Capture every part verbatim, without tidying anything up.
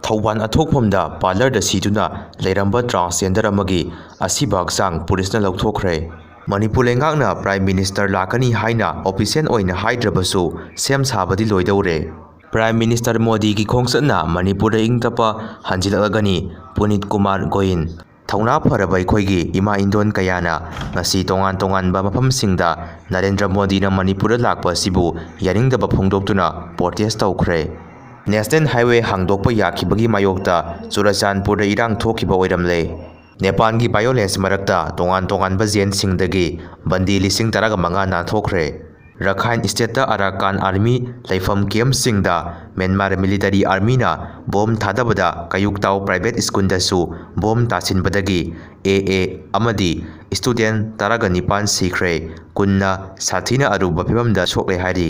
ꯊꯧꯕꯥꯜ ꯑꯊꯣꯛꯐꯝꯗ ꯄꯥꯔꯂꯔꯗ ꯁꯤꯗꯨꯅ ꯂꯩꯔꯝꯕ ꯇ꯭ꯔꯥꯟꯁꯖꯦꯟꯗꯔ ꯑꯃꯒꯤ ꯑꯁꯤꯕ ꯍꯛꯆꯥꯡ ꯄꯨꯂꯤꯁꯅ ꯂꯧꯊꯣꯛꯈ꯭ꯔꯦ꯫ ꯃꯅꯤꯄꯨꯔ ꯂꯩꯉꯥꯛꯅ ꯄ꯭ꯔꯥꯏꯝ ꯃꯤꯅꯤꯁꯇꯔ ꯂꯥꯛꯀꯅꯤ ꯍꯥꯏꯅ ꯑꯣꯐꯤꯁꯤꯌꯦꯜ ꯑꯣꯏꯅ ꯍꯥꯏꯗ꯭ꯔꯕꯁꯨ ꯁꯦꯝ ꯁꯥꯕꯗꯤ ꯂꯣꯏꯗꯧꯔꯦ꯫ ꯄ꯭ꯔꯥꯏꯝ ꯃꯤꯅꯤꯁꯇꯔ ꯃꯣꯗꯤꯒꯤ ꯈꯣꯡꯆꯠꯅ ꯃꯅꯤꯄꯨꯔꯗ ꯏꯪ ꯇꯞꯄ ꯍꯟꯖꯤꯜꯂꯛꯂꯒꯅꯤ꯫ ꯄꯨꯅꯤꯠ ꯀꯨꯃꯥꯔ ꯒꯣꯌꯤꯟ꯫ ꯊꯧꯅꯥ ꯐꯔꯕ ꯑꯩꯈꯣꯏꯒꯤ ꯏꯃꯥ ꯏꯟꯗꯣꯟ ꯀꯌꯥꯅ ꯉꯁꯤ ꯇꯣꯉꯥꯟ ꯇꯣꯉꯥꯟꯕ ꯃꯐꯝꯁꯤꯡꯗ ꯅꯔꯦꯟꯗ꯭ꯔ ꯃꯣꯗꯤꯅ ꯃꯅꯤꯄꯨꯔꯗ ꯂꯥꯛꯄ ꯑꯁꯤꯕꯨ ꯌꯥꯅꯤꯡꯗꯕ ꯐꯣꯡꯗꯣꯛꯇꯨꯅ ꯄ꯭ꯔꯣꯇꯦꯁ ꯇꯧꯈ꯭ꯔꯦ꯫ ꯅꯦꯁꯅꯦꯜ ꯍꯥꯏꯋꯦ ꯍꯥꯡꯗꯣꯛꯄ ꯌꯥꯈꯤꯕꯒꯤ ꯃꯥꯌꯣꯛꯇ ꯆꯨꯔꯆꯥꯟꯄꯨꯔꯗ ꯏꯔꯥꯡ ꯊꯣꯛꯈꯤꯕ ꯑꯣꯏꯔꯝꯂꯦ꯫ ꯅꯦꯄꯥꯜꯒꯤ ꯚꯥꯏꯑꯣꯂꯦꯟꯁ ꯃꯔꯛꯇ ꯇꯣꯉꯥꯟ ꯇꯣꯉꯥꯟꯕ ꯖꯦꯟꯁꯤꯡꯗꯒꯤ ꯕꯟꯗꯤ ꯂꯤꯁꯤꯡ ꯇꯔꯥꯒ ꯃꯉꯥ ꯅꯥꯟꯊꯣꯛꯈ꯭ꯔꯦ꯫ ꯔꯈꯥꯏꯟ ꯁ꯭ꯇꯦꯠꯇ ꯑꯔꯥꯀꯥꯟ ꯑꯥꯔꯃꯤ ꯂꯩꯐꯝ ꯀꯦꯝꯞꯁꯤꯡꯗ ꯃ꯭ꯌꯥꯟꯃꯥꯔ ꯃꯤꯂꯤꯇꯔꯤ ꯑꯥꯔꯃꯤꯅ ꯕꯣꯝ ꯊꯥꯗꯕꯗ ꯀꯌꯨꯛꯇꯥꯎ ꯄ꯭ꯔꯥꯏꯚꯦꯠ ꯁ꯭ꯀꯨꯜꯗꯁꯨ ꯕꯣꯝ ꯇꯥꯁꯤꯟꯕꯗꯒꯤ ꯑꯦ ꯑꯦ ꯑꯃꯗꯤ ꯁ꯭ꯇꯨꯗꯦꯟꯠ ꯇꯔꯥꯒ ꯅꯤꯄꯥꯟ ꯁꯤꯈ꯭ꯔꯦ, ꯀꯨꯟꯅ ꯁꯥꯊꯤꯅ ꯑꯔꯨꯕ ꯐꯤꯚꯝꯗ ꯁꯣꯛꯂꯦ ꯍꯥꯏꯔꯤ꯫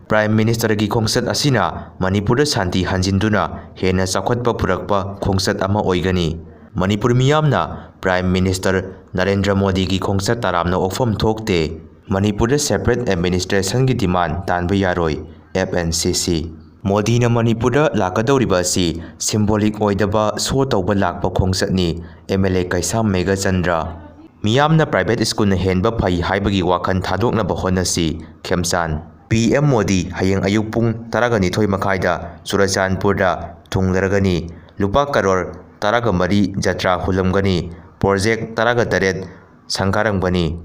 ꯄ꯭ꯔꯥꯏꯝ ꯃꯤꯅꯤꯁꯇꯔꯒꯤ ꯈꯣꯡꯆꯠ ꯑꯁꯤꯅ ꯃꯅꯤꯄꯨꯔꯗ ꯁꯥꯟꯇꯤ ꯍꯟꯖꯤꯟꯗꯨꯅ ꯍꯦꯟꯅ ꯆꯥꯎꯈꯠꯄ ꯄꯨꯔꯛꯄ ꯈꯣꯡꯆꯠ ꯑꯃ ꯑꯣꯏꯒꯅꯤ꯫ ꯃꯅꯤꯄꯨꯔ ꯃꯤꯌꯥꯝꯅ ꯄ꯭ꯔꯥꯏꯝ ꯃꯤꯅꯤꯁꯇꯔ ꯅꯔꯦꯟꯗ꯭ꯔ ꯃꯣꯗꯤꯒꯤ ꯈꯣꯡꯆꯠ ꯇꯔꯥꯝꯅ ꯑꯣꯛꯐꯝ ꯊꯣꯛꯇꯦ꯫ ꯃꯅꯤꯄꯨꯔꯗ ꯁꯦꯄꯔꯦꯠ ꯑꯦꯗꯃꯤꯅꯤꯁꯇ꯭ꯔꯦꯁꯟꯒꯤ ꯗꯤꯃꯥꯟ ꯇꯥꯟꯕ ꯌꯥꯔꯣꯏ, ꯑꯦꯐ ꯑꯦꯟ ꯁꯤ ꯁꯤ꯫ ꯃꯣꯗꯤꯅ ꯃꯅꯤꯄꯨꯔꯗ ꯂꯥꯛꯀꯗꯧꯔꯤꯕ ꯑꯁꯤ ꯁꯤꯝꯕꯣꯂꯤꯛ ꯑꯣꯏꯗꯕ ꯁꯣ ꯇꯧꯕ ꯂꯥꯛꯄ ꯈꯣꯡꯆꯠꯅꯤ, ꯑꯦꯝ ꯑꯦꯜ ꯑꯦ ꯀꯩꯁꯥꯝ ꯃꯦꯘꯆꯟꯗ꯭ꯔ꯫ ꯃꯤꯌꯥꯝꯅ ꯄ꯭ꯔꯥꯏꯚꯦꯠ ꯁ꯭ꯀꯨꯜꯅ ꯍꯦꯟꯕ ꯐꯩ ꯍꯥꯏꯕꯒꯤ ꯋꯥꯈꯜ ꯊꯥꯗꯣꯛꯅꯕ ꯍꯣꯠꯅꯁꯤ꯫ ꯈꯦꯝꯆꯥꯟ꯫ ꯄꯤ ꯑꯦꯝ ꯃꯣꯗꯤ ꯍꯌꯦꯡ ꯑꯌꯨꯛ ꯄꯨꯡ ꯇꯔꯥꯒ ꯅꯤꯊꯣꯏ ꯃꯈꯥꯏꯗ ꯆꯨꯔꯆꯥꯟꯄꯨꯔꯗ ꯊꯨꯡꯂꯔꯒꯅꯤ꯫ ꯂꯨꯄꯥ ꯀꯔꯣꯔ ꯇꯔꯥꯒ ꯃꯔꯤ ꯖꯇ꯭ꯔꯥ ꯍꯨꯜꯂꯝꯒꯅꯤ꯫ ꯄ꯭ꯔꯣꯖꯦꯛ ꯇꯔꯥꯒ ꯇꯔꯦꯠ ꯁꯪꯒꯥꯔꯝꯒꯅꯤ꯫